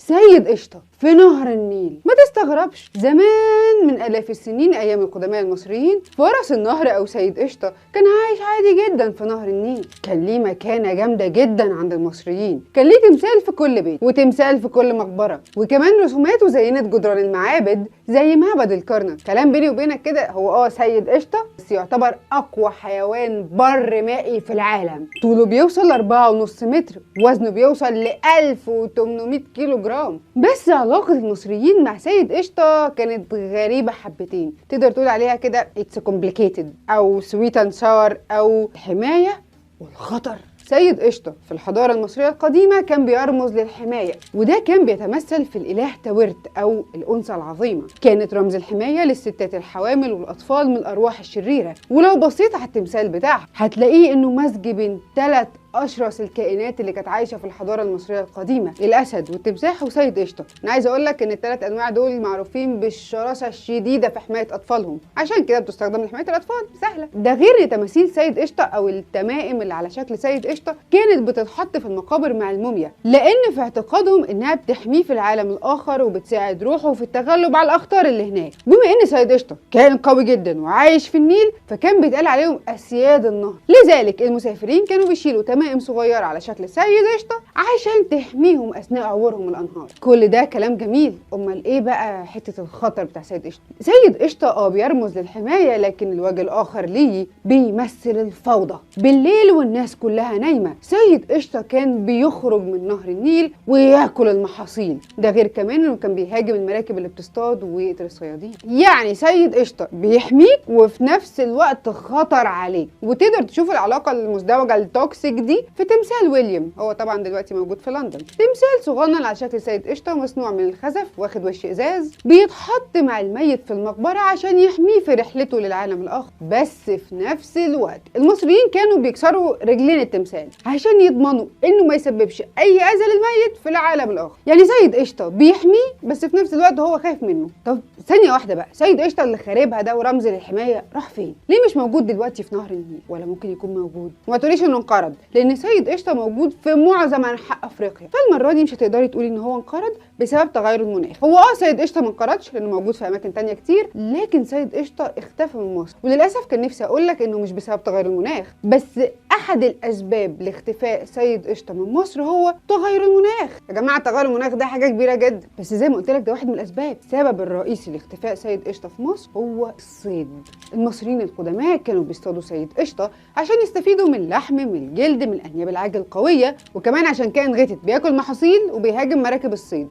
سيد قشطة في نهر النيل. ما تستغربش، زمان من آلاف السنين أيام القدماء المصريين فرس النهر أو سيد قشطة كان عايش عادي جدا في نهر النيل. كان ليه مكانة جامدة جدا عند المصريين، كان ليه تمثال في كل بيت وتمثال في كل مقبرة، وكمان رسوماته زينت جدران المعابد زي معبد الكرنك. كلام بيني وبينك كده، هو سيد قشطة بس يعتبر أقوى حيوان بر مائي في العالم. طوله بيوصل 4.5 متر، وزنه بيوصل ل 1800 كيلو جرام. بس علاقة المصريين مع سيد قشطة كانت غريبة حبتين، تقدر تقول عليها كده it's complicated أو sweet and sour أو الحماية والخطر. سيد قشطة في الحضارة المصرية القديمة كان بيرمز للحماية، وده كان بيتمثل في الإله تاورت أو الأنثى العظيمة. كانت رمز الحماية للستات الحوامل والأطفال من الأرواح الشريرة. ولو بصيت على التمثال بتاعها هتلاقيه إنه مزج بين 3 أشرس الكائنات اللي كانت عايشة في الحضارة المصرية القديمة، الأسد والتمساح وسيد قشطة. أنا عايزة أقول لك إن الثلاث أنواع دول معروفين بالشراسة الشديدة في حماية أطفالهم، عشان كده بتستخدم لحماية الأطفال سهلة. ده غير إن تماثيل سيد قشطة أو التمائم اللي على شكل سيد قشطة كانت بتتحط في المقابر مع الموميا، لأن في اعتقادهم إنها بتحميه في العالم الآخر وبتساعد روحه في التغلب على الأخطار اللي هناك. بما إن سيد قشطة كان قوي جدا وعايش في النيل، فكان بيتقال عليهم أسياد النهر، لذلك المسافرين كانوا بيشيلوا تمائم صغيرة على شكل سيد قشطة عشان تحميهم أثناء عبورهم الأنهار. كل ده كلام جميل، أمال إيه بقى حتة الخطر بتاع سيد قشطة؟ سيد قشطة بيرمز للحماية، لكن الوجه الآخر ليه بيمثل الفوضى. بالليل والناس كلها نايمة، سيد قشطة كان بيخرج من نهر النيل وياكل المحاصيل، ده غير كمان إنه كان بيهاجم المراكب اللي بتصطاد ويقتل الصيادين. يعني سيد قشطة بيحميك وفي نفس الوقت خطر عليك. وتقدر تشوف العلاقة المزدوجة ال toxic دي في تمثال ويليام، هو طبعا دلوقتي موجود في لندن. تمثال صغنن على شكل سيد قشطة مصنوع من الخزف واخد وش ازاز، بيتحط مع الميت في المقبرة عشان يحميه في رحلته للعالم الاخر. بس في نفس الوقت المصريين كانوا بيكسروا رجلين التمثال عشان يضمنوا انه ما يسببش اي اذى للميت في العالم الاخر. يعني سيد قشطة بيحميه بس في نفس الوقت هو خايف منه. طب ثانية واحدة بقى، سيد قشطة اللي خاربها ده ورمز للحماية راح فين؟ ليه مش موجود دلوقتي في نهر النيل؟ ولا ممكن يكون موجود؟ وما تقوليش انه انقرض، لان سيد قشطة موجود في معظم انحاء افريقيا. فالمره دي مش هتقدري تقولي ان هو انقرض بسبب تغير المناخ. هو سيد قشطة ما انقرضش لانه موجود في اماكن تانية كتير، لكن سيد قشطة اختفى من مصر. وللاسف كان نفسي اقول لك انه مش بسبب تغير المناخ، بس احد الاسباب لاختفاء سيد قشطة من مصر هو تغير المناخ. يا جماعة تغير المناخ ده حاجة كبيرة جدا، بس زي ما قلت لك ده واحد من الاسباب. السبب الرئيسي لاختفاء سيد قشطة في مصر هو الصيد. المصريين القدماء كانوا بيصطادوا سيد قشطة عشان يستفيدوا من اللحم، من الجلد، من الانياب العاج القوية، وكمان عشان كان غتت بياكل محاصيل وبيهاجم مراكب الصيد.